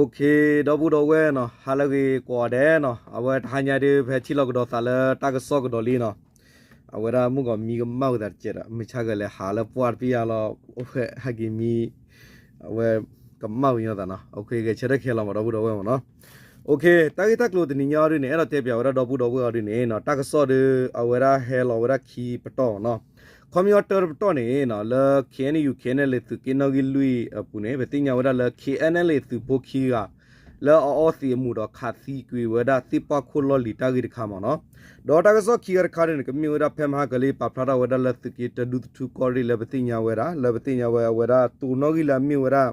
ဒီပုၢ်ဒီဝဲၢ်နီၤ, ဟါလၢအဂ့ၤကိးဂၤဒဲးနီၤ, အဝဲတဟါညါဒုး ဖဲထံၣ်လိာ်ကဒီးသးလၢတၢ်ကစီၣ်ကဒီးလံနီၤ, အဝဲဒၣ်မုၢ်ဂီၤမံကမၣ်ဝဲသးတကဲးဒီး မုၢ်ဆါဂဲၤလဲၤဟးလၢပှၢ်တပျံၤယါလီၤ, အဝဲဟဲက့ၤမံ အဝဲကမၣ်ဝံၤညီသးနီၤ, ဂဲၤဆၢထၢၣ်ခဲလီၤမး ဒီပုၢ်ဒီဝဲၢ်မးနီၤ. တၢ်ဂ့ၢ်တၢ်ကျိၤတနံၤညါအီၤဒုန့ၣ် အဲၣ်ဒိးတဲပၠးဝဲဒၣ်ဒီပုၢ်ဒီဝဲၢ်အီၤဒုန့ၣ်နီၤ, တၢ်ကစီၣ်ဒုး အဝဲဒၣ်ဟဲလီၤဝဲဒၣ်ခံပတီၢ်မးနီၤ. ခီပညီတၢတပတီၢ်န့ၣ်နီၤ, လၢ K N U K N L A သုးက့နီၣ်ဂံၢ်လွံၢ်အပူၤန့ၣ် ပသ့ၣ်ညါဝဲဒၣ်လၢ K N L A သုးဖိခံဂၤ လၢအအီသံးအမူးဒီးခးသံကွံာ်ဝဲဒၣ်သ့ၣ်ပှၢ်ခိၣ်လီၢ်လံၤတၢ်ဂ့ၢ်တခါမးနီၤ. ဒီးတၢ်ကစီၣ်ခံဂၤတခါန့ၣ် ကမ့ၢ်ဝဲဒၣ်ဖဲမဟါကလံ ပာ်ဖျါထီၣ်ဝဲဒၣ်လၢသုးက့တဒူသထူကီၢ်ရ့ၣ်လၢပသ့ၣ်ညါဝဲဒၣ် လၢပသ့ၣ်ညါဝဲအဝဲဒၣ်တိၤနီၣ်ဂံၢ်လၢအမ့ၢ်ဝဲဒၣ်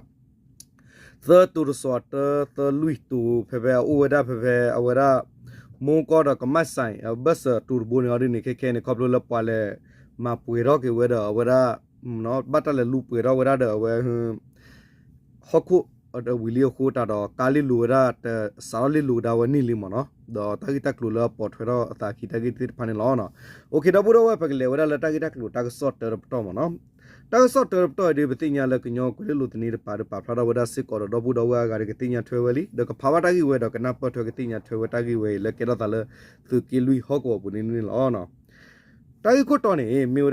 သၢတိၤတစီၤတၢသၢလွံၢ်တိၤ ဖဲဖဲအအိၣ်ဝဲဒၣ်ဖဲဖဲအဝဲဒၣ် မိၢ်ကီၢ်ဒီးကမၣ်စဲး အဘၢၣ်စၢၤတိၤတဘိန့ၣ်အီၤဒုန့ၣ် ခဲခဲန့ၣ် ခီဖျိလၢပှၤလဲၤမၤပှဲၤထီၣ်က့ၤဝဲဒီးအဝဲဒၣ် ဘၣ်တၢ်လဲၤလူၤပှဲၤထီၣ်ဝဲဒၣ်ဒီးအဝဲ ဟီၣ်ခိၣ်အဝံၤလံအဃိတးဒီး ကါလ့လိၤဝဲဒၣ် တစးထီၣ်လ့လိၤကဒါဝဲန့ၣ်လံမးနီၤ, ဒီးတၢ်ဂ့ၢ်တၢ်ကျိၤလၢအပိာ်ထွဲထီၣ်အသးခံတၢ်ဂ့ၢ်သ့ၣ်တဖၣ်န့ၣ်လီၤ. အိၣ်ခ့ ဒီပုၢ်ဒီဝဲၢ် ပကလဲၤဝဲဒၣ်လၢတၢ်ဂ့ၢ်တၢ်ကျိၤတၢ်ကစီၣ်တၢတပတီၢ်မးနီၤ. တၢ်ကစီၣ်တၢတပတီၢ်အံၤဒုး ပသ့ၣ်ညါလၢကညီကွဲၤလ့လိာ်သန့တပၤဒီးပာ်ဖျါထီၣ်ဝဲဒၣ်စ့ၢ်ကီးဒီး ဒီပုၢ်ဒီဝဲၢ်အဂၤဒီးကသ့ၣ်ညါထွဲဝဲလံ ဒီးကဖးဘၣ်တၢ်ဂ့ၢ်ဝဲဒီးကနၢ်ပၢၢ်ထွဲကသ့ၣ်ညါထွဲဝဲတၢ်ဂ့ၢ်ဝဲအံၤ လၢကဲထီၣ်သးလၢ သုးက့လွံၢ်ဟီၣ်ကဝီၤပူၤန့ၣ်န့ၣ်လီၤ. တၢ်ဂ့ၢ်ခိၣ်တီန့ၣ် မ့ၢ်ဝဲဒၣ်ဒ်အံၤ ဒီပုၢ်ဒီ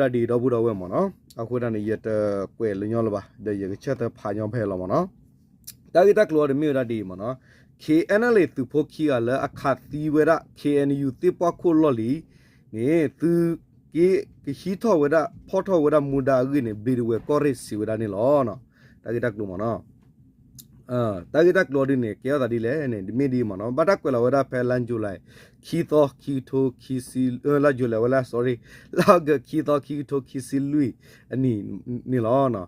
ဝဲၢ်မးနီၤ, အဃိဒၣ်န့ၣ် ယတကွဲးလၢညီလၢၤဘၣ် ဒီးယကဆၢထၢၣ်ဖးညီဖဲအံၤလီၤမးနီၤ. တၢ်ဂ့ၢ်တၢ်ကျိၤအံၤဒုးမ့ၢ်ဝဲဒၣ်ဒ်အံၤမးနီၤ, K N L A သုးဖိခံဂၤလၢအခးသံဝဲဒၣ် K N U သ့ၣ်ပှၢ်ခိၣ်လီၢ်လံၤန့ၣ် သုးက့ကဟံးထီၣ်ဝဲဒၣ် ဖီၣ်ထီၣ်ဝဲဒၣ်မူဒါအဂ့ၢ်န့ၣ် ဘျံးဒဝဲၢ်ကီၢ်ရ့ၣ်စံးဝဲဒၣ်န့ၣ်လီၤ. တၢ်ဂ့ၢ်တၢ်ကျိၤမးနီၤ တၢ်ဂ့ၢ်တၢ်ကျိၤအံၤဒုးန့ၣ် ကဲထီၣ်သးဒ်လဲၣ်န့ၣ် မ့ၢ်ဒ်အံၤမးနီၤ, ဘၣ်တၢ်ကွဲးလီၤဝဲဒၣ်ဖဲလါယူၤလံ ခံသီ ခံကထိခံဆံ, လါယူၤလံဝဲလၢ sorry, လါအီကူး ခံသီ ခံကထိခံဆံလွံၢ်အနံၣ်န့ၣ်လီၤ.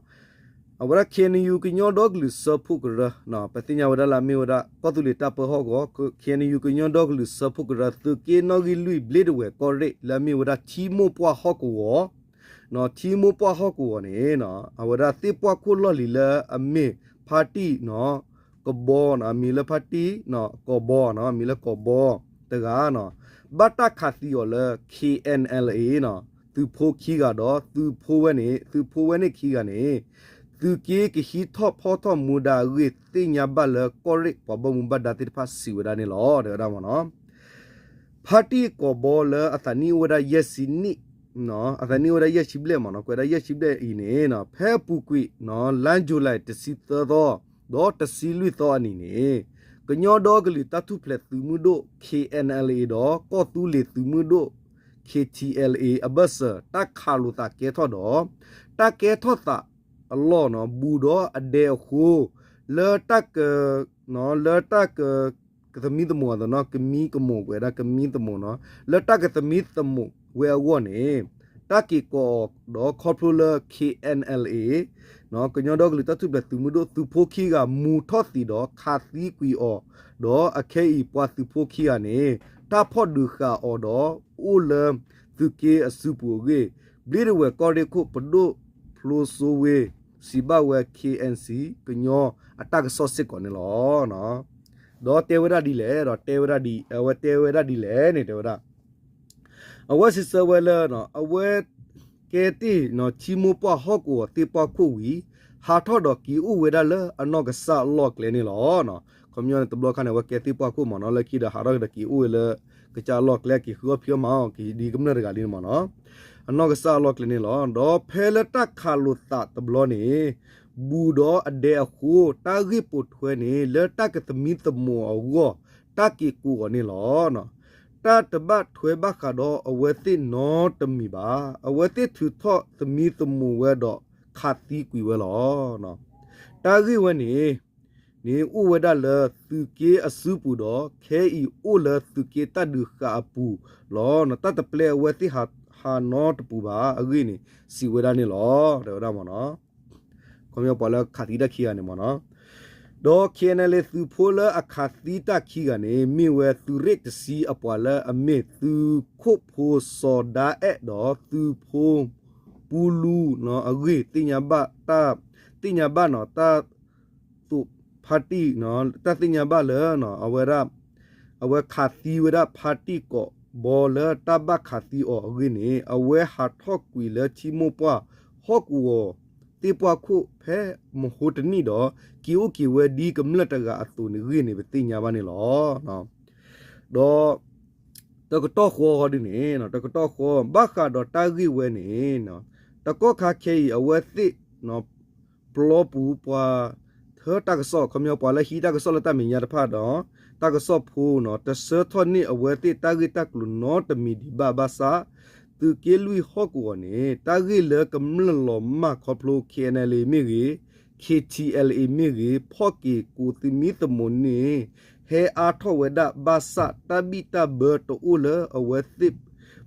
အဝဲဒၣ် K N U ကညီဒီကလုာ်စၢဖှိၣ်ကရၢ, ပသ့ၣ်ညါဝဲဒၣ်လၢအမ့ၢ်ဝဲဒၣ် ကီၢ်သူလ့ၤတၢ်ပၢဟီၣ်ကဝီၤ, K N U ကညီဒီကလုာ်စၢဖှိၣ်ကရၢ သုးက့နီၣ်ဂံၢ်လွံၢ် ဘျံးဒဝဲၢ်ကီၢ်ရ့ၣ် လၢအမ့ၢ်ဝဲဒၣ်ထံမိၢ်ပှၢ်ဟီၣ်ကဝီၤ ထံမိၢ်ပှၢ်ဟီၣ်ကဝီၤန့ၣ် အဝဲဒၣ်သ့ၣ်ပှၢ်ခိၣ်လီၢ်လံၤလၢအမ့ၢ်ဖါတံၢ် ကဘီ, အမံၤလၢဖါတံၢ် ကီၢ်ဘီ, အမံၤလၢကီၢ်ဘီတဂၤ ဘၣ်တၢ်ခးသံအီၤလၢ K N L A သုးဖိခံဂၤဒီး သုးဖိဝဲန့ၣ် သုးဖိဝဲန့ၣ်ခံဂၤန့ၣ် သုးက့ကဟံးထီၣ်ဖီၣ်ထီၣ်မူဒါအဂ့ၢ်သ့ၣ်ညါဘၣ်လၢကီၢ်ရ့ၣ်ပှၤဘၣ်မူဘၣ်ဒါသ့ၣ်တဖၣ်စံးဝဲဒၣ်န့ၣ်လီၤ တဲဝဲဒၣ်မးနီၤ. ဖါတံၢ်ကီၢ်ဘီလၢအသးနံၣ်အိၣ်ဝဲဒၣ်ယဲၢ်ဆံနံၣ်, အသးနံၣ်အိၣ်ဝဲဒၣ်ယဲၢ်ဆံဘျဲၣ်မးနီၤ, ကွဲးဒၣ်ယဲၢ်ဆံဘျဲၣ်အံၤန့ၣ် ဖဲအပူၤကွံာ် လါယူၤလံတဆံသၢသီ ဒီးတဆံလွံၢ်သီအနံၤန့ၣ် ကညီဒီကလုာ်တၢ်ထူၣ်ဖျဲးသုးမုၢ်ဒိၣ် K N L A ဒီး ကီၢ်သူလ့ၤသုးမုၢ်ဒိၣ် K T L A အဘၢၣ်စၢၤ တၢ်ခးလိာ်သးကဲထီၣ်ဒီး တၢ်ကဲထီၣ်သးအလီၢ် ဘူးဒီးအဒဲအဃိ လၢတၢ်က လၢတၢ်က ကသမံသမိးအသးနီၤ, ကမံကမိး ကွဲးဒၣ်ကမံသမိးနီၤ, လၢတၢ်ကသမံသမိးဝဲအဂီၢ်န့ၣ် တၢ်က့ၤကိးအီၤဒီးခီဖျိလၢ K N L A ကညီဒီကလုာ်တၢ်ထူၣ်ဖျဲးသုးမုၢ်ဒိၣ် သုးဖိခံဂၤမူထီၣ်သံးဒီးခးသံကွံာ်အီၤ, ဒီးအခဲအံၤပှၤသုးဖိခံဂၤန့ၣ် တၢ်ဖီၣ်ဒုးဃာ်အီၤဒီးအိၣ်လၢသုးက့အစုပူၤအဂ့ၢ် ဘျံးဒဝဲၢ်ကီၢ်ရ့ၣ်ခိၣ်ပဒိၣ်ဖျိစိဝ့ စံးဘၣ်ဝဲ K N C ကညီအတၢ်ကစီၣ်စ့ၢ်ကီးန့ၣ်လီၤ. ဒီးတဲဝဲဒၣ်ဒ်လဲၣ်, ဒီးတဲဝဲဒၣ်ဒ်, အဝဲတဲဝဲဒၣ်ဒ်လဲၣ်န့ၣ် တဲဝဲဒၣ် အဝဲစံးဆၢဝဲလၢ အဝဲကဲတ့ၢ် ထံမိၢ်ပှၢ်ဟီၣ်ကဝီၤသ့ၣ်ပှၢ်ခိၣ်ဝံၤ ဟးထီၣ်ဒီးက့ၤအိၣ်ဝဲဒၣ်လၢအနီၢ်ကစၢ်အလီၢ်ကျဲန့ၣ်လီၤ. ခီပညီန့ၣ် တဘျီခါန့ၣ် အဝဲကဲသ့ၣ်ပှၢ်ခိၣ်မးနီၤ, လၢခံဒီးဟးထီၣ်ဒီးက့ၤအိၣ်ဝဲလၢ ကစၢ်အလီၢ်ကျဲ က့ၤဃုအီၣ်ဖံးအီၣ်မၤအီၣ်က့ၤဒ်ကမျၢၢ်တဂၤလံန့ၣ်မးနီၤ, အနီၢ်ကစၢ်အလီၢ်ကျဲန့ၣ်လီၤ. ဒီးဖဲလၢတၢ်ခးလိာ်သးတဘျီန့ၣ် ဘူးဒီးအဒဲအဃိ တၢ်ဂ့ၢ်ပိာ်ထွဲန့ၣ် လၢတၢ်ကသမံသမိးအဂီၢ် တၢ်က့ၤကိးအီၤန့ၣ်လီၤ. တၢ်တဘၣ်ထွဲဘၣ်ဃးဒီးအဝဲသ့ၣ်နီတမံၤဘၣ်. အဝဲသ့ၣ်ထုးထီၣ်သမံသမိးဝဲဒီးခးသံကွံာ်ဝဲလီၤ. တၢ်ဂ့ၢ်ဝဲန့ၣ် န့ၣ်အိၣ်ဝဲဒၣ်လၢသုးက့အစုပူၤဒီး ခဲအံၤအိၣ်လၢသုးက့တၢ်ဒုးဃာ်အပူၤလီၤ. တၢ်တပျဲအဝဲသ့ၣ်ဟးနီတပူၤဘၣ်အဂ့ၢ်န့ၣ် စံးဝဲဒၣ်န့ၣ်လီၤ တဲဝဲဒၣ်မးနီၤ. ခီပညီပှၤလၢခးသံတၢ်ခံဂၤန့ၣ်မးနီၤ. ဒီး K N L A သုးဖိလၢအခးသံတၢ်ခံဂၤန့ၣ် မ့ၢ်ဝဲသုးရ့ၣ်တဆံအပှၤလၢအမ့ၢ်သုးခိၣ်ဖိစီၤဒါအဲၣ်ဒီးသုးဖိ ပူလူအဂ့ၢ် သ့ၣ်ညါဘၣ်တၢ် သ့ၣ်ညါဘၣ်နီၤ တၢ်သိးဖါတံၢ် တၢ်သ့ၣ်ညါဘၣ်လၢ အဝဲဒၣ် အဝဲခးသံဝဲဒၣ်ဖါတံၢ်ကိးဘီလၢတၢ်ဘၣ်ခးသံအီၤအဂ့ၢ်န့ၣ် အဝဲဟးထီၣ်ကွံာ်လၢထံမိၢ်ပှၢ်ဟီၣ်ကဝီၤ က့ၤပှၤခိၣ်ဖဲမဟိတနံၣ်ဒီး က့ၤအိၣ်က့ၤဝဲဒ်ကမျၢၢ်တဂၤအသိးန့ၣ်ဂ့ၢ်န့ၣ် ပသ့ၣ်ညါဘၣ်န့ၣ်လီၤ. ဒီး တကတီၢ်ဃီဒ်န့ၣ် တကတီၢ်ဃီ ဘၣ်ဃးဒီးတၢ်ဂ့ၢ်ဝဲန့ၣ် တကီၢ်ခါခဲအံၤ အဝဲသ့ၣ် ပျီပူၤပှၤ ထၢတၢ်ကစီၣ် ခီပညီ ပှၤလၢဟံးတၢ်ကစီၣ်လၢတၢ်မဲာ်ညါတဖၣ်ဒီး တၢ်ကစီၣ်ဖိန့ၣ် တဆှၢထီၣ်န့ၢ်အဝဲသ့ၣ်တၢ်ဂ့ၢ်တၢ်ကျိၤနီတမံၤဒံးဘၣ်ဘၣ်ဆၣ် သုးက့လွံၢ်ဟီၣ်ကဝီၤန့ၣ် တၢ်ဂ့ၢ်လၢကမျၢၢ်လီၤမၢ်ခီဖျိ K N L A မ့ၢ်ဂ့ၤ K T L A မ့ၢ်ဂ့ၤ ဖီၣ်က့ၤကိးသမံသမိးန့ၣ် ဟဲအါထီၣ်ဝဲဒၣ်ဘၣ်ဆၣ် တၢ်ဘံၣ်တၢ်ဘၢတအိၣ်လၢအဝဲသ့ၣ်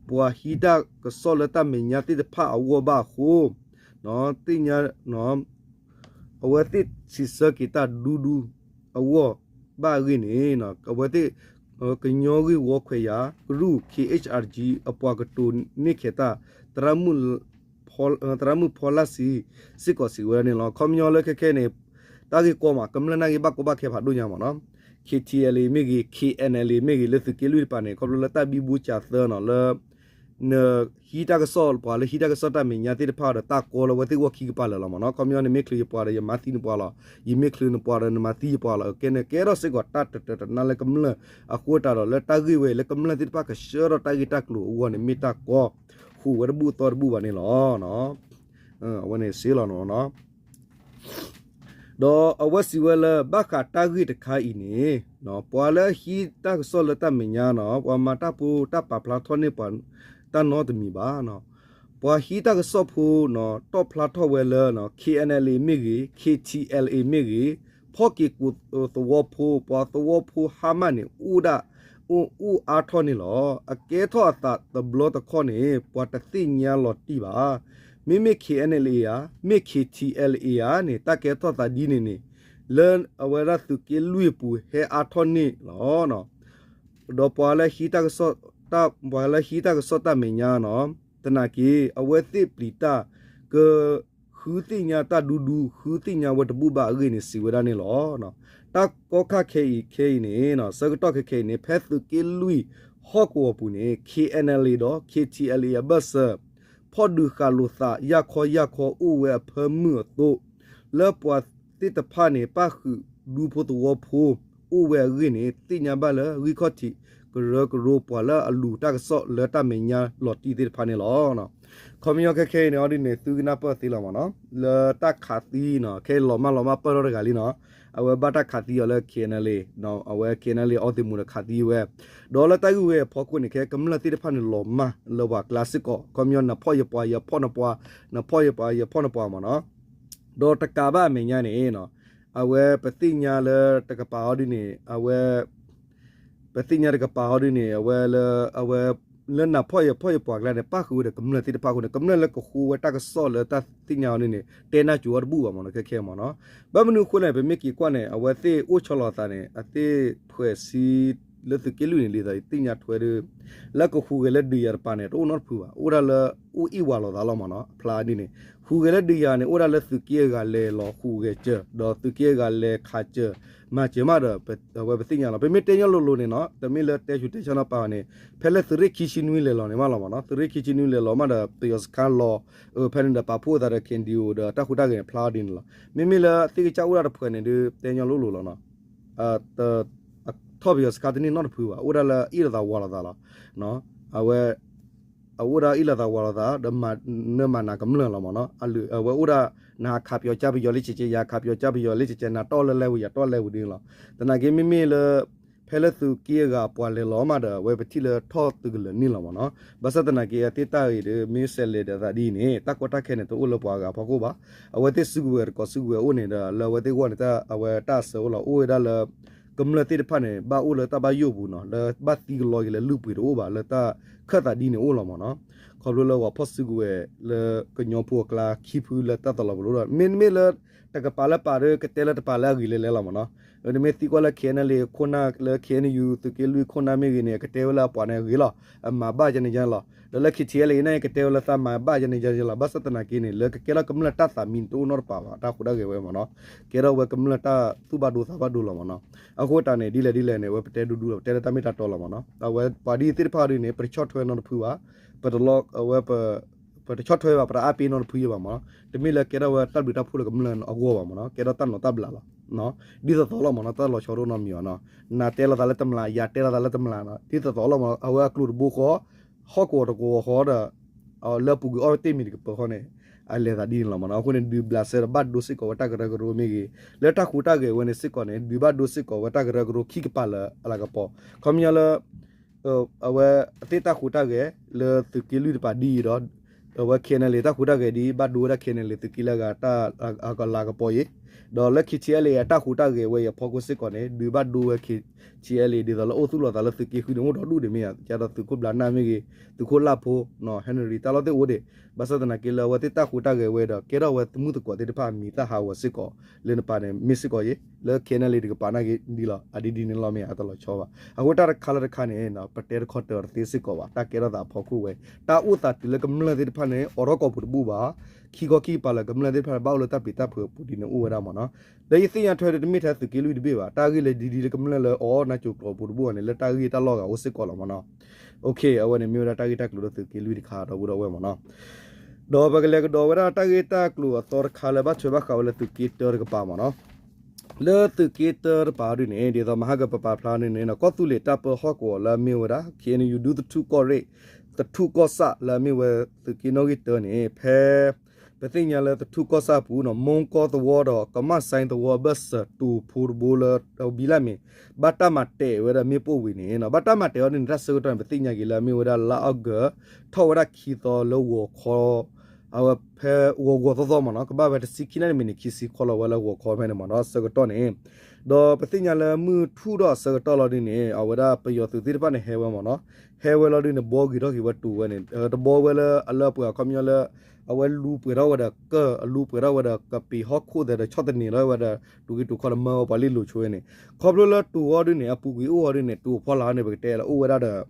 ပှၤဟံးတၢ်ကစီၣ်လၢတၢ်မဲာ်ညါသ့ၣ်တဖၣ်အဂီၢ်ဘၣ်အဃိ သ့ၣ်ညါ အဝဲသ့ၣ်စံးဆၢက့ၤတၢ်ဒူဒူအဂီၢ်ဘၣ်အဂ့ၢ်န့ၣ် အဝဲသ့ၣ် ကညီဂ့ၢ်ဝီခွဲးယာ်ကရူၢ် K H R G အပှၤကတိၤန့ၢ်ခဲးတၢ် သရၣ်မုၣ်ဖီလါစံ စ့ၢ်ကီးစံးဝဲဒၣ်န့ၣ်လီၤ. ခီပညီလၢခဲခဲန့ၣ် တၢ်ဂ့ၢ်ကီမး ကမျၢၢ်နာ်က့ဘၣ်ကီဘၣ်ခဲဖးဒိၣ်ညါမးနီၤ K T L A မ့ၢ်ဂ့ၤ K N L A မ့ၢ်ဂ့ၤ လၢသုးက့လွံၢ်တပၤန့ၣ် ခီဖျိလၢတၢ်ဘံဘူစၢ်သၢနီၤ လၢ နဟံးတၢ်ကစီၣ် ပှၤလၢဟံးတၢ်ကစီၣ်တၢ်မဲာ်ညါသ့ၣ်တဖၣ်ဒီး တၢ်ကီလၢအဝဲသ့ၣ်ဂီၢ်ခံကပၤလၢာ်လီၤမးနီၤ. ခီပညီနမ့ၢ်ချုးယပှၤဒီး ယမၤသံနပှၤလီၤ. ယမ့ၢ်ချုးနပှၤဒီး နမၤသံယပှၤလီၤ. ကဲန့ၣ်ကဲထီၣ်စ့ၢ်ကီးတၢ်တတၢတနါလၢကမျၢၢ်အဃိတးဒီး လၢတၢ်ဂ့ၢ်ဝဲအံၤ လၢကမျၢၢ်သ့ၣ်တဖၣ်ကဆှၢထီၣ်တၢ်ဂ့ၢ်တၢ်ကျိၤအဂီၢ်န့ၣ် မ့ၢ်တၢ်ကီ ဃိးဝဲတဘူၣ်သီတဘူၣ်ဘၣ်န့ၣ်လီၤ. အဝဲန့ၣ်စ့လီၤနီၤ ဒီးအဝဲစံးဝဲလၢ ဘၣ်ဃးတၢ်ဂ့ၢ်တခါအံၤန့ၣ် ပှၤလၢအဟံးတၢ်ကစီၣ်လၢတၢ်မဲာ်ညါနီၤ ပှၤမၤတၢ်ဖိတၢ်ပာ်ဖျါထီၣ်န့ၢ်ပှၤတၢ်နီတမံၤဘၣ်နီၤ. ပှၤဟံးတၢ်ကစီၣ်ဖိနီၤ တီၣ်ဖျါထီၣ်ဝဲလၢ K N L A မ့ၢ်ဂ့ၤ K T L A မ့ၢ်ဂ့ၤ ဖီၣ်က့ၤကိးသဝီဖိ ပှၤသဝီဖိဟါမၢ်န့ၣ် အိၣ်ဒၣ် အိၣ်အါထီၣ်န့ၣ်လီၤ. အကဲထီၣ်အသးတဘျီတခီၣ်န့ၣ် ပှၤတသ့ၣ်ညါလီၤတံၢ်ဘၣ်. မ့မ့ၢ် K N L A ဧါ, မ့ၢ် K T L A ဧါန့ၣ် တၢ်ကဲထီၣ်သးဒ်န့ၣ်န့ၣ် လၢအဝဲဒၣ်သုးက့လွံၢ်အပူၤဟဲအါထီၣ်န့ၣ်လီၤ. ဒီးပှၤလၢဟံးတၢ်ကစီၣ် ပှၤလၢဟံးတၢ်ကစီၣ်တၢ်မဲာ်ညါနီၤ သနာ်က့ အဝဲသ့ၣ်ပျံၤတၢ် က ဃုသ့ၣ်ညါတၢ်ဒူဒူ ဃုသ့ၣ်ညါဝဲတဘူၣ်ဘၣ်အဂ့ၢ်န့ၣ် စံးဝဲဒၣ်န့ၣ်လီၤ. တၢ်ကီခါခဲအံၤခဲအံၤန့ၣ် ဆၢကတီၢ်ခဲခဲအံၤန့ၣ် ဖဲသုးက့လွံၢ်ဟီၣ်ကဝီၤပူၤန့ၣ် K N L A ဒီး K T L A အဘၢၣ်စၢၤ ဖီၣ်ဒုးဃာ်လိာ်သး ယၢ်ခီယၢ်ခီအိၣ်ဝဲအဖၢမုၢ်အသိး လၢပှၤသ့ၣ်တဖၣ်န့ၣ် ပၣ်ဃုာ်ဒူဖိသဝီဖိ အိၣ်ဝဲအဂ့ၢ်န့ၣ် သ့ၣ်ညါဘၣ်လၢဂံၢ်ခီၣ်ထံး ကရၢကရိပှၤလၢအလူၤတၢ်ကစီၣ်လၢတၢ်မဲာ်ညါလီၤတံၢ်သ့ၣ်တဖၣ်န့ၣ်လီၤ. ခီပညီခဲခဲအံၤန့ၣ် အီၤဒ်န့ၣ် သုကနၢ်ပၢၢ်သ့လီၤမးနီၤ လၢတၢ်ခးသံနီၤ ခဲအံၤလီၤမၢ်လီၤမၢ်ပၢၢ်ထီၣ်တဂၤလံနီၤ အဝဲဘၣ်တၢ်ခးသံအီၤလၢ K N L A အဝဲ K N L A အီသံးမူဒီးခးသံဝဲ ဒီးလၢတၢ်ဂ့ၢ်ဝဲအဖီခိၣ်န့ၣ် ခဲကမျၢၢ်သ့ၣ်တဖၣ်န့ၣ်လီၤမၢ်လၢပှၤကျါစ့ၢ်ကီး ခီပညီနဖီၣ်ယပှၤ ယဖီၣ်နပှၤ နဖီၣ်ယပှၤ ယဖီၣ်နပှၤမးနီၤ ဒီးတကးဘၣ်အမဲာ်ညါန့ၣ် အဝဲပသ့ၣ်ညါလၢတကပၤအီၤဒ်န့ၣ် အဝဲ ပသ့ၣ်ညါတကပၤအီၤဒ်န့ၣ် အဝဲလၢ အဝဲ လၢနဖီၣ်ယဖီၣ်ယပှၤကျါန့ၣ် ပၣ်ဃုာ်ဝဲဒီးကမျၢၢ်သ့ၣ်တဖၣ်အဃိန့ၣ် ကမျၢၢ်လၢကဃိဝဲတၢ်ကစီၣ်လၢတၢ်သ့ၣ်ညါအီၤဒ်န့ၣ် တဲနၢ်စူၤအီၤတဘူၣ်ဘၣ်မးနီၤ ခဲခဲမးနီၤ ဘၣ်မနုၤအဃိလဲၣ် ပမ့ၢ်က့ၤကွၢ်န့ၣ် အဝဲသ့ၣ်အိၣ်ဆီလီၤအသးန့ၣ် အသ့ၣ်ဖှဲးဆံ လၢသုးက့လွံၢ်န့ၣ် ဒ်သိးယသ့ၣ်ညါထွဲဒီး လၢကဟူးဂဲၤလၢဒုးယၤတပၤန့ၣ် တအိၣ်နီတဖုဘၣ် အိၣ်ဒၣ်လၢ အိၣ်အ့ၣ်ဝးလိာ်သးလီၤမးနီၤ အဖျါဒ်န့ၣ် ဟူးဂဲၤလၢဒုးယၤန့ၣ် အိၣ်ဒၣ်လၢသုးက့အဂၤလဲၤလီၤဟူးဂဲၤစၢၤ ဒီးသုးက့အဂၤလဲၤခးစၢၤ မၤစၢၤမးဒီး အဝဲပသ့ၣ်ညါလီၤ ပမ့ၢ်တဲညီလိၤလိၤန့ၣ်နီၤ တမ့ၢ်လၢတဲဆူးတဲဆါနီတပၤန့ၣ် ဖဲလၢသုးရ့ၣ်ခံဆံနွံလဲၤလီၤန့ၣ်မးလီၤမးနီၤ သုးရ့ၣ်ခံဆံနွံလဲၤလီၤမးဒီး ပယီၤစခါလီၤ ဖဲန့ၣ်ဒီးပာ်ဖှိၣ်အသးဒီး K N D O ဒီးတၢ်ဟူးတၢ်ဂဲၤန့ၣ် ဖျါဒ်န့ၣ်လီၤ မ့မ့ၢ်လၢသ့ၣ်ကစၢ်အိၣ်ဒၣ်တဖှဲးန့ၣ်ဒီး တဲညီလိၤလိၤလီၤနီၤ ထီၣ်ပယီၤစခါတန့ၢ်နီတဖုဘၣ် အိၣ်ဒၣ်လၢအ့ၣ်လိာ်သးဝးလိာ်သးလီၤ အဝဲ အအိၣ်ဒၣ်အ့ၣ်လိာ်သးဝးလိာ်သး ဒီးနမၤနၤကမျၢၢ်လီၤမးနီၤ အဝဲအိၣ်ဒၣ် နဟးခးပယီၤကၢ်ပယီၤလၢကဲကဲ ယဟးခးပယီၤကၢ်ပယီၤလၢကဲကဲ နၤတီၢ်လၢလဲၤဝံၤ ယၤတီၢ်လဲၤဝံၤဒ်န့ၣ်လီၤ သနာ်က့မ့မ့ၢ်လၢ ဖဲလၢသုးက့အဂၤအပှၤလဲၤလီၤမးဒီး အဝဲပထံၣ်လၢထီၣ်သုးကလၢၤန့ၣ်လီၤမးနီၤ ဘၣ်ဆၣ်သနာ်က့အသ့ၣ်တၢ်ဂ့ၤဒီး မ့ၢ်စဲးလဲၤဒီးသးဒ်အံၤန့ၣ် တၢ်ကီတၢ်ခဲန့ၣ် တအိၣ်လၢပှၤအဂၤဖီခိၣ်ဘၣ် အဝဲသ့ၣ်စုကဝဲၤတကိးစုကဝဲၤအိၣ်န့ၣ်ဒီး လၢအဝဲသ့ၣ်ဂီၢ်န့ၣ် အဝဲတၢ်အစၢၤအိၣ်လီၤ အိၣ်ဝဲဒၣ်လၢ ကမျၢၢ်သ့ၣ်တဖၣ်န့ၣ် ဘၣ်အိၣ်လၢတၢ်ဘၣ်ယိၣ်ပူၤနီၤ လၢဘၣ်သံကလီက့ၤလၢလုၢ်ပှ့ၤတအိၣ်ဘၣ် လၢတၢ်ခၢၣ်သးဒ်န့ၣ်အိၣ်လီၤမးနီၤ ခီဖျိလၢပှၤဖီၣ်စုကဝဲၤလၢကညီဖိအကျါခံဖုလၢတၢ်သိၣ်လီၤပလိာ်ဒီး မ့တမ့ၢ်လၢ တကပၤလၢပာ်ဒီး ကတဲလၢတပာ်လၢအဂ့ၤလဲၤလဲၤလီၤမးနီၤ နမ့ၢ်သံကွၢ်လၢ K N L A ခိၣ်နၢ်လၢ K N U သုးက့လွံၢ်ခိၣ်နၢ်မ့ၢ်ဂ့ၤန့ၣ် ကတဲဝဲလၢအပှၤန့ၣ်အဂ့ၤလီၤ အမၤဘၣ်ယါန့ၣ်ယါလီၤ ဒီးလၢ K T L A န့ၣ် ကတဲဝဲလၢသးမၤဘၣ်ယါန့ၣ်ယါလီၤ ဘၣ်ဆၣ်သနာ်က့န့ၣ် လၢကကဲထီၣ်ကမျၢၢ်တၢ်သးမံန့ၣ် တအိၣ်နီတပၤဘၣ် တၢ်ဟူးတၢ်ဂဲၤဝဲမးနီၤ ကဲထီၣ်ဝဲကမျၢၢ်တၢ်သူၣ်ဘၣ်ဒိသးဘၣ်ဒိလီၤမးနီၤ အဃိတၢ်န့ၣ် ဒ်လဲၣ်ဒ်လဲၣ်န့ၣ် အဝဲပတဲဒူဒူလီၤ ပတဲလၢတၢ်မ့ၢ်တၢ်တီလီၤမးနီၤ အဝဲပှၤဒ်သ့ၣ်တဖၣ်ဒ်န့ၣ် ပတဆီၣ်ထွဲနီတဖုဘၣ် ပတလီအဝဲပ ပတဆီၣ်ထွဲဘၣ် ပတအါပ့ၤနီတဖုယဲဘၣ်မ့ၢ်နီၤ, တမ့ၢ်လၢကဲထီၣ်ဝဲတၢ်ဘျုးတၢ်ဖှိၣ်လၢကမျၢၢ်အဂီၢ်ဘၣ်မ့ၢ်နီၤ, ကဲထီၣ်တၢ်နိးတၢ်ဘျးလီၤ. ဒ်သိးသိးလီၤမ့ၢ်နီၤ, တၢ်လီၤဆီတအိၣ်နီတမံၤဘၣ်နီၤ, နၤတဲလီၤသးလၢတမျး ယၤတဲလီၤသးလၢတမျးနီၤ, ဒ်သိးသိးလီၤမ့ၢ်နီၤ, အဝဲအကျိၤတဘိဃီ, ဟီၣ်ကဝီၤတကဝီၤဃီဒီး လၢအပူၤကွံာ်အီၣ်တ့ၢ်မံၤတကပၤဃီန့ၣ် အလဲၤသးဒ်န့ၣ်လီၤမ့ၢ်နီၤ. အဃိန့ၣ် ဒုးဘျးစဲဒီးဘၣ်ဒိစ့ၢ်ကီးဝဲတၢ်ကရၢကရိမ့ၢ်ဂ့ၤ, လၢတၢ်ဟူးတၢ်ဂဲၤဝဲန့ၣ်စ့ၢ်ကီးန့ၣ် ဒုးဘၣ်ဒိစ့ၢ်ကီးဝဲတၢ်ကရၢကရိခံကပၤလၢအလၤကပီၤ, ခီပညီလၢ အဝဲသ့ၣ်တၢ်ဟူးတၢ်ဂဲၤလၢသုးက့လွံၢ်တပၤဒ်အံၤဒီး အဝဲ K N L A တၢ်ဟူးတၢ်ဂဲၤဒ်အံၤ ဘၣ်ဒိဝဲဒၣ် K N L A သုးက့လၢအဂၤတၢ်လၤကပီၤအံၤ, ဒီးလၢ K T L A အတၢ်ဟူးတၢ်ဂဲၤဝဲအံၤအဖီခိၣ်စ့ၢ်ကီးန့ၣ် ဒုးဘၣ်ဒိဝဲ K T L A ဒ်သိးလၢအိၣ်သူၣ်လီၤသးလၢသုးက့ဃုန့ၣ် အိၣ်ဒီဒူၣ်ဒံးမ့ၢ်ဧါ, ကဒီးသုးခိၣ်ဘျးနၢ်မ့ၢ်ဂ့ၤ, သုးခိၣ်လၢ်ဖိ Henry တၢ်လီၢ်သ့ၣ်အိၣ်ဒံး, ဘၣ်ဆၣ်သနာ်က့လၢအဝဲသ့ၣ်တၢ်ဟူးတၢ်ဂဲၤဝဲဒီး ကဲထီၣ်ဝဲသမုၢ်သကိးသ့ၣ်တဖၣ်အမံၤတၢ်ဟးဂီၤစ့ၢ်ကီး လၢနပၤန့ၣ် မ့ၢ်စ့ၢ်ကီးယဲ, လၢ K N L A တကပၤနာ်က့ဒ်လီၤ, အဒ်ဒ်န့ၣ်လီၤမ့ၢ်ဧါ, တၢ်လီၤဆီဘၣ်. အဃိတၢ်တခါလၢတခါန့ၣ် ပတဲတခီတၢၤတသ့စ့ၢ်ကီးဘၣ်, တၢ်ကဲထီၣ်သးအဖီခိၣ်ဝဲ တၢ်အိၣ်သးတုၤလၢကမျၢၢ်သ့ၣ်တဖၣ်န့ၣ် အိးထီၣ်ကီၢ်ပူၤတဘူၣ်ဘၣ်, ခံခီခံကပၤလၢကမျၢၢ်သ့ၣ်တဖၣ်န့ၣ် ဘၣ်အိၣ်လၢတၢ်ပျံၤတၢ်ဖုးအပူၤဒ်န့ၣ်အိၣ်ဝဲဒၣ်မ့ၢ်နီၤ. ဒီးယသ့ၣ်ညါထွဲဒီးတမ့ၢ်ထဲသုးက့လွံၢ်တဘ့ၣ်ဘၣ်, တၢ်ဂ့ၢ်လၢဒ်ဒ်လၢကမျၢၢ်လၢအီၣ်နၢ်ကၠိၤကျိာ်ပူၤတဘူၣ်အီၤန့ၣ် လၢတၢ်ဂ့ၢ်တၢ်လီၢ်ဂၤအိၣ်စ့ၢ်ကီးလီၤမ့ၢ်နီၤ. အဝဲန့ၣ်မ့ၢ်ဝဲဒၣ်တၢ်ဂ့ၢ်တၢ်ကျိၤလၢသုးက့လွံၢ်တခါ ဒီပုၢ်ဒီဝဲၢ်မ့ၢ်နီၤ. ဒီးပကလဲၤကဒီးဝဲဒၣ်တၢ်ဂ့ၢ်တၢ်ကျိၤအသီတခါလၢဘၣ်ထွဲဘၣ်ဃးဝဲလၢသုးက့တၢတကပၤမ့ၢ်နီၤ. လၢသုးက့တၢတပၤဒ်န့ၣ် ဒ်သိးမဟါကပပာ်ဖျါန့ၣ်န့ၣ် ကီၢ်သူလ့ၤတၢ်ပၢဟီၣ်ကဝီၤလၢအမ့ၢ်ဝဲဒၣ် K N U ဒူသထူၣ်ကီၢ်ရ့ၣ် သထူၣ်ကီၢ်ဆၣ်လၢအမ့ၢ်ဝဲသုးက့နီၣ်ဂံၢ်တၢန့ၣ် ဖဲ ပသ့ၣ်ညါလၢသထူၣ်ကီၢ်ဆၣ်အပူၤနီၤ မူကီသဝီဒီးကမၣ်စဲသဝီအဘၢၣ်စၢၤတူၤဖိတဘိလၢ ဘံလၢ်မ့ၢ် ဘၣ်တၢ်မၤတဲာ်ဝဲဒၣ်မ့ၣ်ပိၢ်ဝံၤန့ၣ်နီၤ ဘၣ်တၢ်မၤတဲာ်အီၤဒ်န့ၣ် တၢ်ဆၢကတီၢ်န့ၣ် ပသ့ၣ်ညါက့ၤလၢအမ့ၢ်ဝဲဒၣ်လါအီကူး ထီၣ်ဝဲဒၣ်ခံသီလၢဂီၤခီ အဝဲဖဲဂီၤဂီၤသီသီမ့ၢ်နီၤ ကဘၣ်ဝဲတဆံခံနၣ်ရံၣ်မံးနံး ခံဆံခီလီၤဝဲလၢဂီၤခီဖဲန့ၣ်မ့ၢ်နီၤ ဆၢကတီၢ်န့ၣ် ဒီးပသ့ၣ်ညါလၢမုၢ်ထူၣ်ထီၣ်အဆၢကတီၢ်လီၤဒ်န့ၣ် အဝဲဒၣ်ပယီၤသုးသ့ၣ်တဖၣ်န့ၣ်ဟဲဝဲမ့ၢ်နီၤ ဟဲဝဲလီၤဒ်န့ၣ် ဘှီဂ့ၤထီၣ်က့ၤဝဲတူၤဝဲန့ၣ် တဘှီဝဲလၢအလၢပှဲၤ ခီပညီလၢ အဝဲလူပှဲၤထီၣ်ဝဲဒီးကၢၢ် အလူပှဲၤထီၣ်ဝဲဒီးကပ့ၤဟီၣ်ခိၣ်သဲးဒီးဆီၣ်သနံးလီၤဝဲဒီး တူၤဂ့ၤတူၤခီဒီးမၢဝဲပှၤလ့ၣ်လိၤဆိဝဲန့ၣ် ခီဖျိလၢတူၤအီၤဒ်န့ၣ် အပူၤကွံာ်အိၣ်အီၤဒ်န့ၣ် တူၤအဖီလာ်န့ၣ် ပကတဲလၢအိၣ်ဝဲဒၣ်ဒီး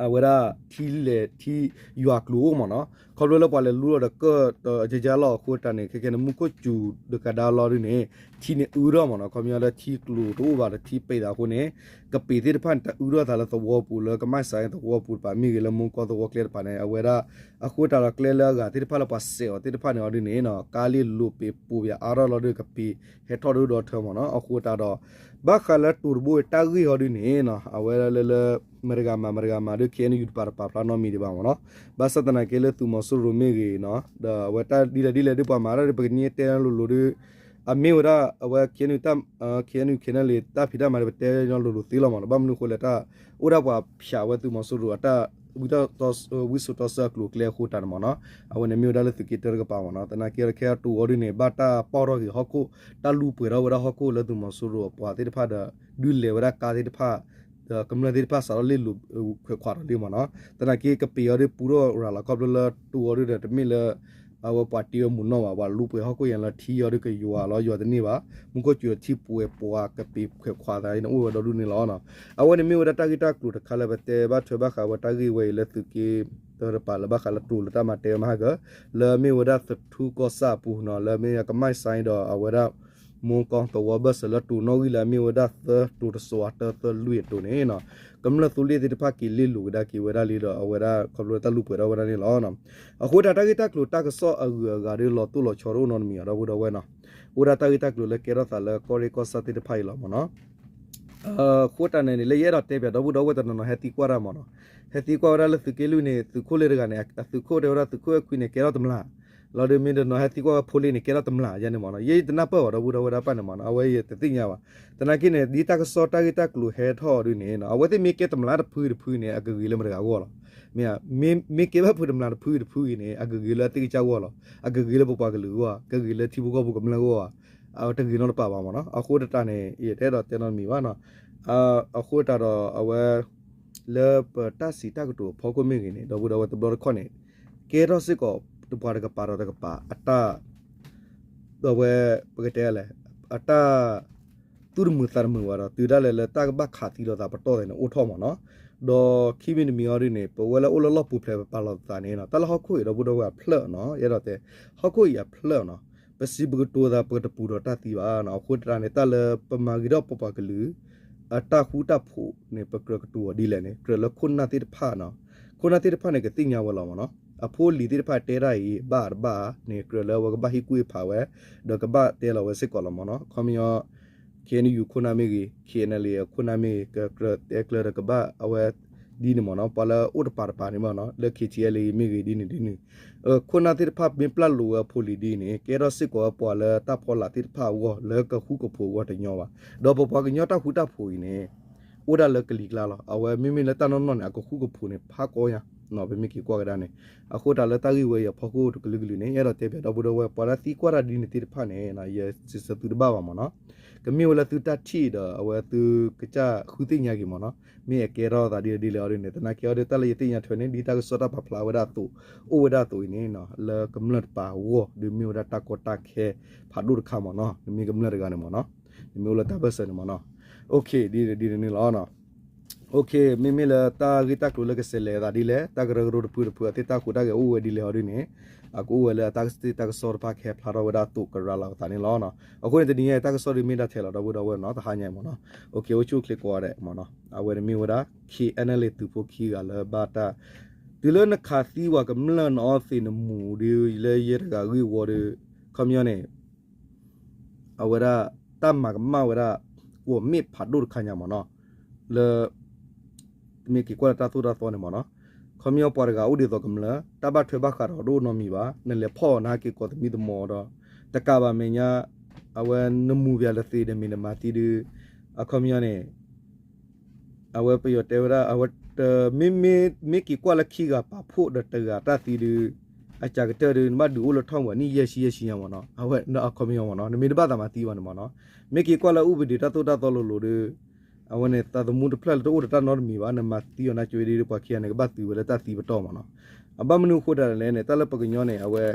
အဝဲဒၣ်ထံလဲၢ်ထံ ယွၤကျိၤအိၣ်မ့ၢ်နီၤ ခီဖျိလၢပှၤလဲၤလူလီၤဒီးကၢၢ်တကကလီၤအဃိတၢ်န့ၣ် ခဲကဲန့ၣ် မူခိၣ်စူၤဒီးကဒါလီၤဒ်န့ၣ် ထံန့ၣ်အုထီၣ်မ့ၢ်နီၤ ခီပညီလၢထံကျိၤတအိၣ်ဘၣ်ဒီးထံပံးသးအဃိန့ၣ် ကပ့ၤသ့ၣ်တဖၣ်န့ၣ် တၢ်အုထီၣ်သးလၢသဝီပူၤလၢကမၣ်စဲသဝီပူၤတပၤမ့ၢ်ဂ့ၤလၢမူကီသဝီကျဲတပၤန့ၣ် အဝဲဒၣ် အဃိတၢ်ဒီးကျဲလၢအဂၤသ့ၣ်တဖၣ်လၢပှၤစဲးအီၤသ့ၣ်တဖၣ်န့ၣ်အီၤဒ်န့ၣ်နီၤ ကါလ့ၢ်လိၤပ့ၤပူၤပယၤအါထီၣ်လီၤဒီးကပ့ၤဟဲထီၣ်ဒိၣ်ဒီထၢမ့ၢ်နီၤ အဃိတၢ်ဒီး ဘၣ်ဃးလၢတူၤတဘိတၢ်ဂ့ၢ်အီၤဒ်န့ၣ်နီၤ အဝဲလၢလၢ မတဂၤမၤ မတဂၤမၤဒီး K N U တပၤတပာ်ဖျါနီတမံၤဒံးဘၣ်မ့ၢ်နီၤ ဘၣ်ဆၣ်သနာ်က့လၢသုးမီၤစိရိၤမ့ၢ်ဂ့ၤနီၤ ဒီးအဝဲတၢ်ဒ်လဲၣ်ဒ်လဲၣ်ဒ်ပှၤမၤတၢ်ဒီး ပကနံၤတဲလိၤလိၤဒီး အမ့ၢ်ဝဲဒၣ်အဝဲ K N U K N L တၢ်ဖံးတၢ်မၤဒီး ပတဲလိၤလိၤသ့လီၤမ့ၢ်နီၤ ဘၣ်မနုၤအဃိလဲၣ်တၢ် အိၣ်ဒၣ်ပှၤဖျးဝဲသုးမီၤစိရိၤအတၢ် ဝံစိာ်တီဆှၢအကျိၤအကျဲအဃိတၢ်န့ၣ်မ့ၢ်နီၤ အဝဲန့ၣ်မ့ၢ်ဝဲဒၣ်လၢသုးက့တၢတကပၤမ့ၢ်နီၤ သနာ်က့ခဲအံၤတူၤအီၤဒ်န့ၣ် ဘၣ်တၢ်ပီၢ်ထီၣ်က့ၤဟီၣ်ခိၣ် တၢ်လူပှဲၤထီၣ်ဝဲဒၣ်ဟီၣ်ခိၣ်လၢသုးမီၤစိရိၤအပှၤသ့ၣ်တဖၣ်ဒီး ဒုးလဲၤဝဲဒၣ်ကါသ့ၣ်တဖၣ် ဒီးကမျၢၢ်သ့ၣ်တဖၣ်စးထီၣ်လ့ၣ်လိၤခွဲးခွးဒီးလံမ့ၢ်နီၤ သနာ်က့ကပ့ၤအီၤဒ်ပူထီၣ်ရၤလီၤခီဖျိလၢတူၤအီၤဒ်ဒီးတမ့ၢ်လၢ အဝဲပှၤတ့ဝဲမုာ်နီၢ်ဘၣ် ပှၤလူပှဲၤဟီၣ်ခိၣ်ယါလၢထံအီၤဒ်ကယွၤလီၤ ယွၤတန့ၢ်ဘၣ် မူခိၣ်စူၤဒီးထံပှဲၤပှၤကပ့ၤခွဲးခွးသးန့ၣ်အိၣ်ဝဲဒီဒူၣ်န့ၣ်လီၤ. အဝဲန့ၣ်မ့ၢ်ဝဲဒၣ်တၢ်ဂ့ၢ်တၢ်ကျိၤတခါလၢပတဲဘၣ်ထွဲဘၣ်ဃးဝဲတၢ်ဂ့ၢ်ဝဲအံၤလၢသုးက့ တၢတပၤလၢဘၣ်ဃးလၢတူၤလၢတၢ်မၤတဲဝဲမဟါက လၢအမ့ၢ်ဝဲဒၣ်သထူကီၢ်ဆၣ်အပူၤနီၤ လၢအမ့ၢ်ကမၣ်စဲဒီးအဝဲဒၣ် မူကီသဝီဘၢၣ်စၢၤလၢတူၤနီၣ်ဂံၢ်လၢအမ့ၢ်ဝဲဒၣ်သၢတူၤတစိၤအတၢသၢလွံၢ်အတိၤန့ၣ် ကမျၢၢ်သူလ့ၣ်သ့ၣ်တဖၣ်က့ၤလ့ၣ်လိၤကဒါက့ၤဝဲဒၣ်လံဒီးအဝဲဒၣ်ခီဖျိတၢ်လူပှဲၤထီၣ်ဝဲဒၣ်န့ၣ်လီၤ. အဃိတၢ်တၢ်ဂ့ၢ်တၢ်ကျိၤတၢ်ကစီၣ်အဂုၤအဂၤဒီးလီၤတိၢ်လီၤဆီတအိၣ်နီတမံၤအီၤဒီပုၢ်ဒီဝဲၢ်နီၤ အိၣ်ဒၣ်တၢ်ဂ့ၢ်တၢ်ကျိၤလၢကဲထီၣ်သးလၢကီၢ်ရ့ၣ်ကီၢ်ဆၣ်သ့ၣ်တဖၣ်အံၤလီၤမ့ၢ်နီၤ အဃိတၢ်န့ၣ်န့ၣ် လၢယအဲၣ်ဒိးတဲပၠးဒီပုၢ်ဒီဝဲၢ်တနီၤနီၤဟဲသံကွၢ်တၢ်မ့ၢ်နီၤ ဟဲသံကွၢ်ဝဲဒၣ်လၢသုးက့လွံၢ်န့ၣ် သုးခိၣ်လၢတဂၤန့ၣ် အသုးခိၣ်တဲဝဲဒၣ်သုးခိၣ်အဲၣ်ခွံန့ၣ် ကဲထီၣ်တမျး လီၤဒုးမ့ၢ်တနီၤဟဲသံကွၢ်ဝဲဖိလ့န့ၣ် ကဲထီၣ်တမျးယါန့ၣ်မ့ၢ်နီၤ ယဲယတနၢ်ပၢၢ်ဘၣ်ဒီပုၢ်ဒီဝဲၢ်ဒၣ်ပၢ်န့ၣ်မ့ၢ်နီၤ အဝဲယတသ့ၣ်ညါဘၣ် သနာ်က့န့ၣ် ဒ်တၢ်ကစီၣ်တၢ်ဂ့ၢ်တၢ်ကျိၤဟဲထီၣ်အီၤဒုးန့ၣ် အဝဲသ့ၣ်မ့ၢ်ကဲတမျးတဖုတဖုန့ၣ် အကဂ့ၤလၢမတဂၤဂီၢ်လီၤ မ့ၢ် မ့ၢ်ကဲဘၣ်ဖုတမျးတဖုတဖုအံၤန့ၣ် အကဂ့ၤလၢအသ့ၣ်ကစၢ်ဂီၢ်လီၤ အကဂ့ၤလၢပပှၤကလုာ်ဂီၢ် ကဂ့ၤလၢထံဖိကီၢ်ဖိကမျၢၢ်ဂီၢ် အတဂ့ၤနီတပၤဘၣ်မ့ၢ်နီၤ အဃိတၢ်န့ၣ် ယတအဲၣ်ဒိးတဲနီတမံၤဘၣ်နီၤ အဃိတၢ်ဒီးအဝဲ လၢပတၢ်စံးတၢ်ကတိၤအဖီခိၣ်မ့ၢ်ဂ့ၤန့ၣ် ဒီပုၢ်ဒီဝဲၢ်တဘျီတခီၣ်န့ၣ် ကဲထီၣ်စ့ၢ်ကီးတပှၤတကပၤဒီးတကပၤအတၢ် ဒီးဝဲ ပကတဲလဲၣ် အတၢ် သူၣ်တမုာ်သးတမုာ်ဘၣ်ဒီး တုၤဒၣ်လဲာ်လၢတၢ်ကဘၣ်ခးသံလိာ်သးပတီၢ်သ့ၣ်န့ၣ် အိၣ်ထီၣ်မ့ၢ်နီၤ ဒီးခံမံၤတမံၤအီၤဒ်န့ၣ် ပဝဲလၢအိၣ်လၢလီၢ်ပူၤဖျဲးပပာ်လီၤသးန့ၣ် တၢ်လၢဟီၣ်ခိၣ်အံၤဒီပုၢ်ဒီဝဲၢ်အဖျၢၣ်နီၤ ယအဲၣ်ဒိးတဲ ဟီၣ်ခိၣ်အံၤအဖျၢၣ်နီၤ ပစံးပကတိၤသးပကတပူၤဒီးတၢ်သံဘၣ်နီၤ အဃိတၢ်န့ၣ် တၢ်လၢပမၤဂ့ၤထီၣ်ပပှၤကလုာ် အတၢ်ဃူတၢ်ဖိးန့ၣ် ပကြၢးကတိၤအီၤဒ်လဲၣ်န့ၣ် ကြၢးလၢခိၣ်နၢ်သ့ၣ်တဖၣ်နီၤ ခိၣ်နၢ်သ့ၣ်တဖၣ်န့ၣ် ကသ့ၣ်ညါဝဲလီၤမ့ၢ်နီၤ အဖိလံၤသ့ၣ်တဖၣ်တဲတၢ်အံၤ ဘၣ်အတဘၣ်ဧါန့ၣ် ကြၢးလၢအဝဲကဘၣ်ဟ့ၣ်ကူၣ်ဟ့ၣ်ဖးဝဲ ဒီးကဘၣ်တဲလီၤဝဲစ့ၢ်ကီးလီၤမ့ၢ်နီၤ. ခီပညီ ခ့ၣ်အဲၣ်ယူၣ် ခိၣ်နၢ်မ့ၢ်ဂ့ၤ, ခ့ၣ်အဲၣ်အဲၣ်လ်အ့ ခိၣ်နၢ်မ့ၢ်ဂ့ၤ ကကြၢးတဲကျၢၤဒီးကဘၣ်အဝဲဒ်န့ၣ်မ့ၢ်နီၤ. ပှၤလၢအိၣ်တပၤတပၤန့ၣ်မ့ၢ်နီၤ လၢ ခ့ၣ်ထံအဲၣ်လ်အ့ မ့ၢ်ဂ့ၤဒ်န့ၣ်ဒ်န့ၣ် ခိၣ်နၢ်သ့ၣ်တဖၣ်မ့ၢ်ပျၢ်လိာ်ဝဲအဖိလံၤဒ်အံၤန့ၣ် ကဲထီၣ်စ့ၢ်ကီးဝဲပှၤလၢတၢ်ဖီလာ်သ့ၣ်တဖၣ်အဂီၢ် လၢကဃူကဖိးအဂီၢ်တညီဘၣ်. ဒီးပပှၤကညီတၢ်ဃူတၢ်ဖိးအံၤန့ၣ် အိၣ်ဒၣ်လၢကလံၤကျါလီၤ. အဝဲမ့မ့ၢ်လၢတၢ်နီၢ်နီၢ်န့ၣ် အကဃူကဖိးန့ၣ် ဖးကီညါနီၤ ပမ့ၢ်က့ၤကွၢ်ကဒါန့ၣ်. အဃိသတးလၢတၢ်ဂ့ၢ်ဝဲအံၤအဖီခိၣ်တကလုာ်ကလုာ်န့ၣ် ယအဲၣ်ဒိးတဲဘၣ်ဒီပုၢ်ဒီဝဲၢ် ပှၤလၢသံကွၢ်တၢ်ဒ်န့ၣ်သ့ၣ်တဖၣ်န့ၣ် ယစံးဆၢသုတဘၣ်ဘၣ်မ့ၢ်နီၤ. ကမ့ၢ်ဝဲလၢသုတၢ်ထံၣ်ဒီး အဝဲသုကစၢ်ဃုသ့ၣ်ညါက့ၤမ့ၢ်နီၤ. မ့ၢ်အကဲထီၣ်သးဒ်လဲၣ်ဒ်လဲၣ်အီၤဒ်န့ၣ် သနာ်က့အီၤဒီး တၢ်လၢယသ့ၣ်ညါထွဲန့ၣ် ဒ်တၢ်ကစီၣ်တၢ်ပာ်ဖျါဝဲဒၣ်အသိး အိၣ်ဝဲဒၣ်အသိးအံၤန့ၣ် လၢကမျၢၢ်တပၤအဂီၢ် ဒုးမ့ၢ်ဝဲဒၣ်တၢ်ကီတၢ်ခဲဖးဒိၣ်တခါမ့ၢ်နီၤ. နမ့ၢ်ကမျၢၢ်တဂၤန့ၣ်မ့ၢ်နီၤ နမ့ၢ်အိၣ်လၢတၢ်ဘၢၣ်စၢၤန့ၣ်မ့ၢ်နီၤ. ဒ်န့ၣ်လီၤ. မ့မ့ၢ်လၢတၢ်ဂ့ၢ်တၢ်ကျိၤလၢကဆဲးလဲၤသးဒ်လဲၣ် တၢ်ကရၢကရိတဖုတဖုအသ့ၣ်တၢ်ဟူးတၢ်ဂဲၤအိၣ်ဝဲဒ်လဲၣ်အီၤဒ်န့ၣ် အကအိၣ်ဝဲလၢအတၢ်ကစ့ၢ်တၢ်ကစီၣ်တဖၣ်ကဟဲဖျါထီၣ်ဝဲဒၣ်အသိးကရၤလီၤအသးန့ၣ်လီၤ. အဃိန့ၣ်တနံၤညါအံၤတၢ်ကစီၣ်ဒုးမ့ၢ်ဒၣ်ထဲလီၤ ဒီပုၢ်ဒီဝဲၢ်နီၤ တဟါညါအံၤမ့ၢ်နီၤ. အိၣ်ဆူၣ်အိၣ်ချ့ကိးဂၤဒဲးမ့ၢ်နီၤ. အဝဲန့ၣ်မ့ၢ်ဝဲဒၣ် ခ့ၣ်အဲၣ်အဲၣ်လ်အ့ သုးဖိခံဂၤလၢဘၣ်တၢ် တုၤလၢနခးသံဝဲကမျၢၢ်နအီသံးနမူၤဒီး လၢယဲတဂၤဂ့ၢ်ဝီဒီး ခီပညီန့ၣ် အဝဲဒၣ် တၢ်မၤကမၣ်ဝဲဒၣ် ကွီၢ်မ့ၣ်ဖးဒိၣ်တခါညါမ့ၢ်နီၤ. လၢ မ့ၢ်က့ၤကွၢ်လၢတၢ်သိၣ်တၢ်သီန့ၣ်မ့ၢ်နီၤ. ခီပညီပှၤတဂၤအိၣ်ဒ်သိးကမျၢၢ် တၢ်ဘၣ်ထွဲဘၣ်ဃးဒီးတအိၣ်နီတမံၤဘၣ်. နလဲၤဖီၣ်အီၤနဟဲက့ၤကိးသမံသမိးဒီး တကးဘၣ်မဲာ်ညါ အဝဲနမူၤပၠးလၢသ့ဒီးမ့ၢ်နမၤသံဒုး အခီပညီန့ၣ် အဝဲပယီၤတဲဝဲဒၣ် အဝဲ မ့မ့ၢ် မ့ၢ်က့ၤကွၢ်လၢခံဂၤပာ်ဖှိၣ်ဒီးတဂၤတၢ်သံဒုး အစှၤကတၢၢ်ဒုး နဘၣ်ဒုးအိၣ်လၢထီၣ်ဝဲနံၣ်ယဲၢ်ဆံယဲၢ်ဆံညါမ့ၢ်နီၤ. အဝဲအခီပညီမ့ၢ်နီၤ နမ့ၢ်တဘၣ်သးမၤသံဘၣ်န့ၣ်မ့ၢ်နီၤ. မ့ၢ်က့ၤကွၢ်လၢအူပဒ့ၣ်တၢ်သိၣ်တၢ်သီလိၤလိၤဒုး အဝဲန့ၣ် သးသမူတဖျၢၣ်လၢတအိၣ်ဒီးတၢ်နီတမံၤဘၣ် နမၤသံအီၤနၤကၠိဒ်ပှၤခံဂၤန့ၣ် ကဘၣ်သုးဝဲလၢတၢ်သံပတီၢ်မ့ၢ်နီၤ. အဘၣ်မနုၤအဃိတၢ်လဲၣ်န့ၣ် တၢ်လၢပှၤကညီန့ၣ် အဝဲ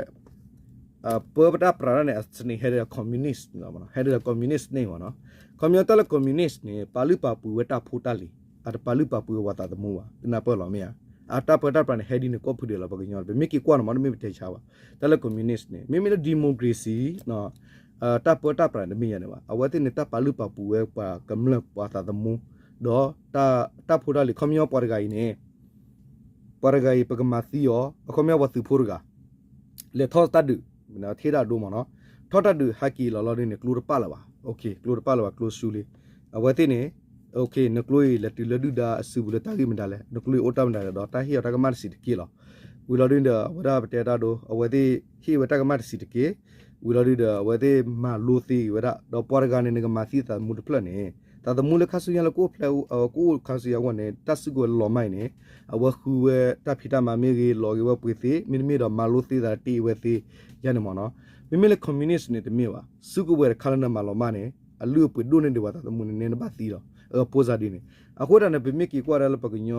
ပၢပတၢ်ပြးတၢ်န့ၣ် အစနံးဟဲဒီး communist န့ၣ် ဟဲဒီး communist န့ၣ်မ့ၢ်နီၤ. ခီပညီတၢ်လၢ communist န့ၣ် ပာ်လုၢ်ပာ်ပှ့ၤဝဲတၢ်ဖိတၢ်လံၤ အတပာ်လုၢ်ပာ်ပှ့ၤဝဲသးသမူဘၣ် သုနၢ်ပၢၢ်လီၤမ့ၢ်ဧါ. အတၢ်ပၢတၢ်ပြးန့ၣ် ဟဲဒ်န့ၣ်ကိးဖုဒဲးလီၤ ပှၤကညီ ပမ့ၢ်က့ၤကွၢ်န့ၣ်မ့ၢ် တမ့ၢ်ပတဲဆါဘၣ်. တၢ်လၢ communist န့ၣ် မ့မ့ၢ်လၢ democracy တၢ်ပၢတၢ်ပြးန့ၣ် တမ့ၢ်ယၤန့ၣ်ဘၣ်. အဝဲသ့ၣ်န့ၣ် တၢ်ပာ်လုၢ်ပာ်ပှ့ၤဝဲပှၤကမျၢၢ်ပှၤသးသမူ ဒီး တၢ်ဖိတၢ်လံၤ ခီပညီပှၤတဂၤအံၤန့ၣ် ပှၤတဂၤအံၤ ပကမၤသံအီၤ အခီပညီပှၤသုးဖိတဂၤ လဲၤထီၣ်တၢ်ဒုး ထံၣ်တၢ်ဒိမ့ၢ်နီၤ, ထီၣ်တၢ်ဒုးဟဲက့ၤလီၤလီၤဒ်န့ၣ် ကျိတပာ်လၢၤဘၣ်, ကျိတပာ်လၢၤဘၣ် ကျိဆူလံ. အဝဲသ့ၣ်န့ၣ် နကျိအံၤ လဲၤတုၤလၢဒုၣ်ဒါအစုပူၤလၢတၢ်ဂ့ၢ်မတၤလဲၣ်, နကျိအံၤအိၣ်တၢ်မတၤလဲၣ်ဒီး တၢ်ဟ့ၣ်အီၤတၢ်ကမၣ်တဆံးတက့ၢ်လီၤ. ဝံၤလီၤဒ်ဒီး အဝဲဒၣ်ပတဲတၢ်ဒိ အဝဲသ့ၣ်ဟ့ၣ်ဝဲတၢ်ကမၣ်တဆံးတက့ၢ်, ဝံၤလီၤဒ်ဒီး အဝဲသ့ၣ်မၤလိသ့ဂ့ၤဝဲဒၣ် ဒီးပှၤတဂၤန့ၣ် နကမၤသံသးသမူတဖျၢၣ်န့ၣ် သးသမူလၢခါဆူညါလၢကအိၣ်ဖျဲၣ် ကအိၣ်ခါဆူညါအဂီၢ်န့ၣ် တၢ်စုကဝဲၤလီၤမၢ်အံၤန့ၣ် အဝဲဃုဝဲတၢ်ဖံးတၢ်မၤမ့ၢ်ဂ့ၤ လီၤက့ၤဝဲပှ့ၤသ့ မ့တမ့ၢ်ဒီးမၤလိသ့သးတ့ဝဲသ့ ယၤန့ၣ်မ့ၢ်နီၤ. မ့မ့ၢ်လၢ communist န့ၣ် တမ့ၢ်ဘၣ်, စုကဝဲၤတခါလၢနမၤလီၤမၢ်န့ၣ် အလုၢ်အပှ့ၤဒိၣ်န့ᢢ်ဒံးပှၤသးသမူန့ၣ် နဘၣ်သံလီၤ. အဖိစၢ်ဒ်န့ၣ် အဃိသတးန့ၣ် ပမ့ၢ်က့ၤကွၢ်ဒၣ်လၢပှၤကည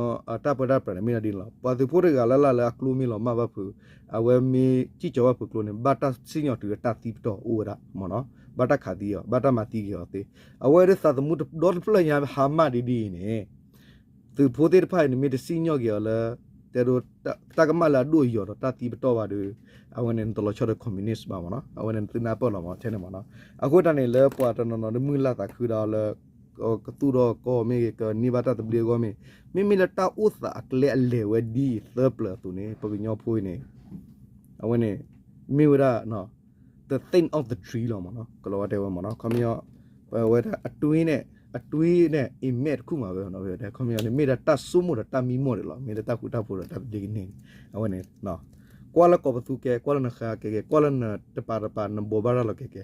ီတၢ်ပၢတၢ်ပြးန့ၣ် မ့ၢ်ဒ်န့ၣ်လီၤ. ပှၤသုးဖိတဂၤလၢ်လၢ်လၢအကျိမ့ၢ်လီၤမၢ်ဘၣ်ဖုး အဝဲမ့ၢ်စံၣ်ကၠီၤဘၣ်ဖုးကျိန့ၣ် ဘၣ်တၢ်စံၣ်ညီၣ်တုၤလၢတၢ်သံပတီၢ်အိၣ်ဝဲဒၣ်မ့ၢ်နီၤ, ဘၣ်တၢ်ခးသံအီၤ ဘၣ်တၢ်မၤသံက့ၤအီၤသ့. အဝဲဒၣ်သးသမူဒီတဖျၢၣ်ညါဟါမၢ်ဒ်ဒ်အံၤန့ၣ် သုးဖိသ့ၣ်တဖၣ်အံၤ နမ့ၢ်တစံၣ်ညီၣ်က့ၤအီၤလၢ တဲဒိ တၢ်ကမၣ်လၢအဒိၣ်အယိာ်ဒီးတၢ်သံပတီၢ်ဘၣ်ဒီး အဝဲန့ၣ်နတလီၤဆီဒီး communist ဘၣ်မ့ၢ်နီၤ. အဝဲန့ၣ်သုနၢ်ပၢၢ်လီၤမ့ၢ်ထဲန့ၣ်မ့ၢ်နီၤ. အဃိတၢ်န့ၣ်လၢပှၤတနီၤနီၤဒ်မုၢ်လၢ်သးခုဒီးလၢ ကသူၣ်ထီၣ်ကီၢ်မ့ၢ်ဂ့ၤ ကန့ၢ်ဘၣ်တၢ်သဘျ့အဂီၢ်မ့ၢ် မ့မ့ၢ်လၢတၢ်အိၣ်သးအကျဲအလဲၤဝဲဒ်အံၤသၢပျၢၤအသိးန့ၣ် ပှၤကညီဖိအံၤန့ၣ် အဝဲန့ၣ် မ့ၢ်ဝဲဒၣ် the think of the tree လီၤမ့ၢ်နီၤ, ကလီၤဝဲတဲဝဲမ့ၢ်နီၤ, ခီပညီ ပဝဲဒၣ်အတွင်းန့ၣ် အတွင်းန့ၣ် အံၤမဲာ်တခူၣ်မးဝဲနီၤ, ခီပညီန့ၣ် မ့ၢ်ဒၣ်တၢ်ဆိကမိၣ်ဒီးတၢ်မံမီၢ်ဒံးလီၤ, မ့ၢ်ဒၣ်တၢ်ဃူတၢ်ဖိးဒီးတၢ်သဘျ့ကန့ၢ်န့ၣ်, အဝဲန့ၣ် ကွၢ်လၢကိးပသူကဲ ကွၢ်လၢနဃါကဲကဲ ကွၢ်လၢနတပၤတပၤ နဘိးဘၣ်ရၤလီၤကဲကဲ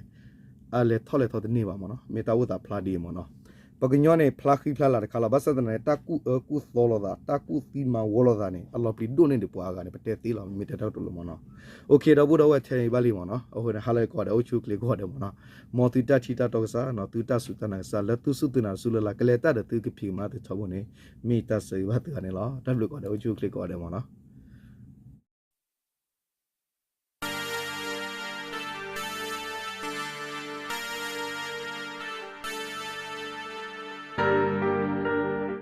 အလဲၤထီၣ်လဲၤထီတန့ၢ်ဘၣ်မ့ၢ်နီၤ, မ့ၢ်တၢ်အိၣ်သးဖျါဒ်အံၤမ့ၢ်နီၤ. ပှၤကညီန့ၣ် ဖျါဃံဖျါလၤတခါလီၤ, ဘၣ်ဆၣ်သနာ်က့ တၢ်ကူၣ်အၢကူၣ်သီလိာ်သး တၢ်ကူၣ်သံမၤဝီလိာ်သးန့ၣ် အလီၤပျံၤဒိၣ်န့ၢ်ဒံးပှၤအဂၤန့ၣ် ပတဲသ့လီၤ, မ့ၢ်တဲတၢ်ကတိၤလၢမ့ၢ်နီၤ. အိၣ်ခ့ ဒီပုၢ်ဒီဝဲၢ်ထဲအံၤဘၣ်လံမ့ၢ်နီၤ, အဃိန့ၣ် ဟါလၢကိးဂၤဒဲး အိၣ်ဆူၣ်အိၣ်ချ့ကိးဂၤဒဲးမ့ၢ်နီၤ, မ်သုတၢ်ထံၣ်တၢ်တီကစၢ် သုတၢ်စူၢ်တၢ်နာ်ကစၢ် လၢသုစူၢ်သုနာ်တစူၢ်လၢ်လၢ် ကလဲၤတၢ်ဒီးသုကဖံးကမၤသုထီဘိန့ၣ် မ့ၢ်တၢ်ဆၢဂ့ၤဘၣ်သုဂၤန့ၣ်လီၤ. တၢ်ဘျုးကိးဂၤဒဲး အိၣ်ဆူၣ်အိၣ်ချ့ကိးဂၤဒဲးမ့ၢ်နီၤ.